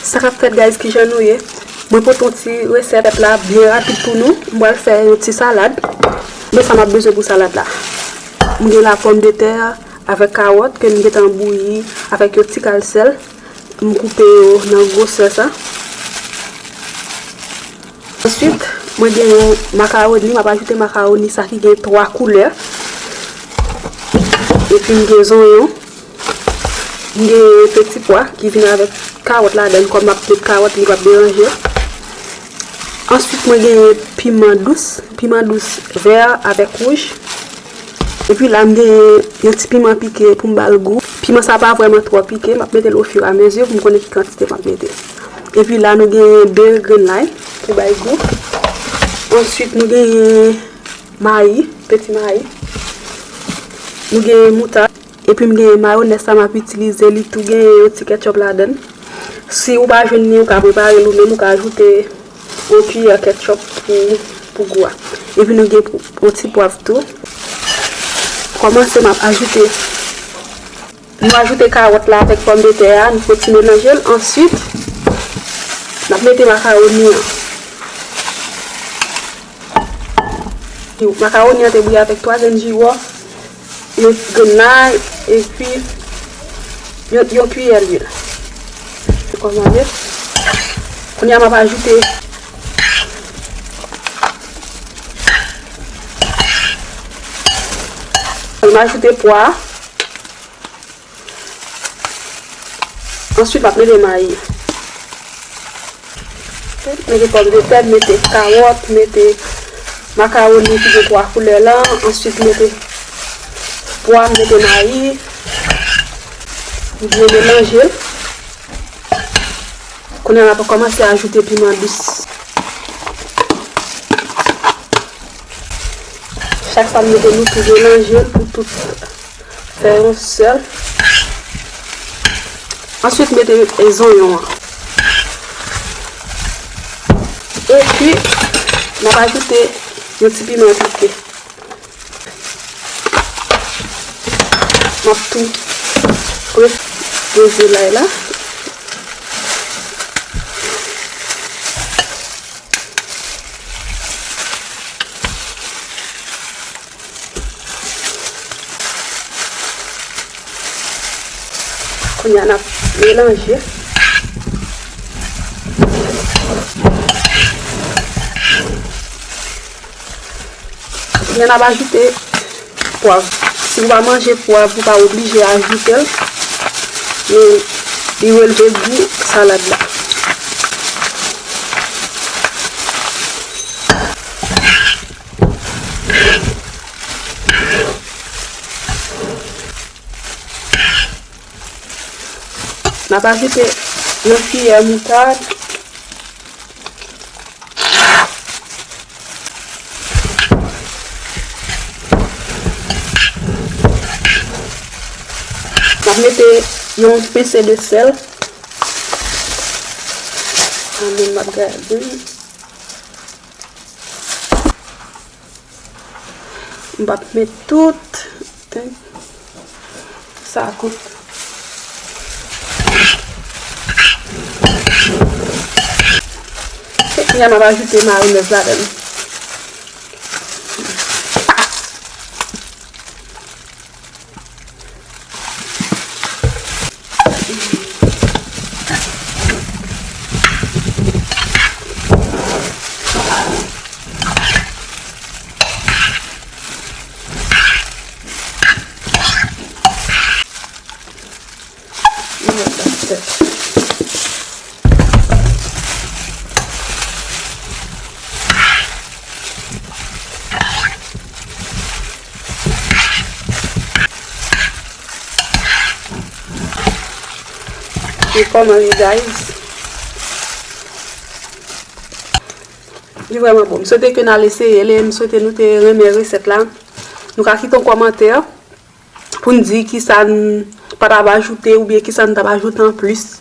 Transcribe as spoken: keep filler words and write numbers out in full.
Sa k ap fèt, guys, kijan nou ye? Mwen pote yon ti resèt la byen rapid pou nou. M pral fè yon ti salad. Men sa m ap bezwen pou salad la. M gen la pòmdetè avèk kawòt ke m gentan bouyi avèk yon ti kal sèl. M koupe yo nan gwosè sa. Answit, mwen gen yon makawoni, m ap ajoute makawoni sa ki gen twa koulè. Epi m gen zonyon, m gen peti pwa ki vin avèk kawòt ladan l, kòm m ap met kawòt, li p ap deranje. Answit, mwen gen piman dous, piman dous vè avèk wouj. Epi la, m gen yon ti piman pike pou m ba l gou. Piman sa pa vrèman twò pike, m ap mete l ofiramezi pou m konnen ki kantite m ap mete. Epi la, nou gen de grenn lay pou bay gou. Answit, nou gen mayi, peti mayi. Nou gen moutad. Epi m gen mayonèz sa m ap itilize, li tou gen yon ti ketchup ladan l. Si ou pa jwenn li, ou ka prepare l ou menm, ou ka ajoute yon kiyè ketchup pou, pou gou a. Epi nou gen pou, yon ti pwav tou. Kòmanse m ap ajoute, nou ajoute kawòt la avèk pòmdetè a, nou fè ti melanje l. Answit, n ap mete makawoni an. Makawoni an te bouyi avèk twa grenn jiwò, yon grenn lay, epi yon, yon kiyè lwil. Se kòman l ye. Kounye a, m ap ajoute, m ajoute pwa. Answit, m ap mete mayi. Mete pòmdetè, mete kawòt, mete makawoni ki gen twa koulè la. Answit, mete pwa, mete mayi. M byen melanje l. Kounye a, m ap kòmanse ajoute piman dous. Chak sa m mete, nou tou melanje l pou tout fè yon sèl. Answit, mete, e, zonyon an. Epi, m ap ajoute yon ti piman pike. M ap tou pre-, prese lay la. Kounye a n ap melanje. Kounye a n ap ajoute pwav. Si w pa manje pwav, ou pa oblije ajoute l. Men li relve gou salad la. N ap ajoute yon kiyè moutad. N ap mete yon pense de sèl. Ann, m ap gade. M p ap met tout. Sa kont. Kounye a m ap ajoute mayonèz ladan l. E kòman li, guys? Li vrèman bon. M swete ke n al eseye li. M swete nou te renmen resèt la. Nou ka kite yon kòmantè pou n di kisa n pa t ap ajoute oubyen kisa n t ap ajoute anplis.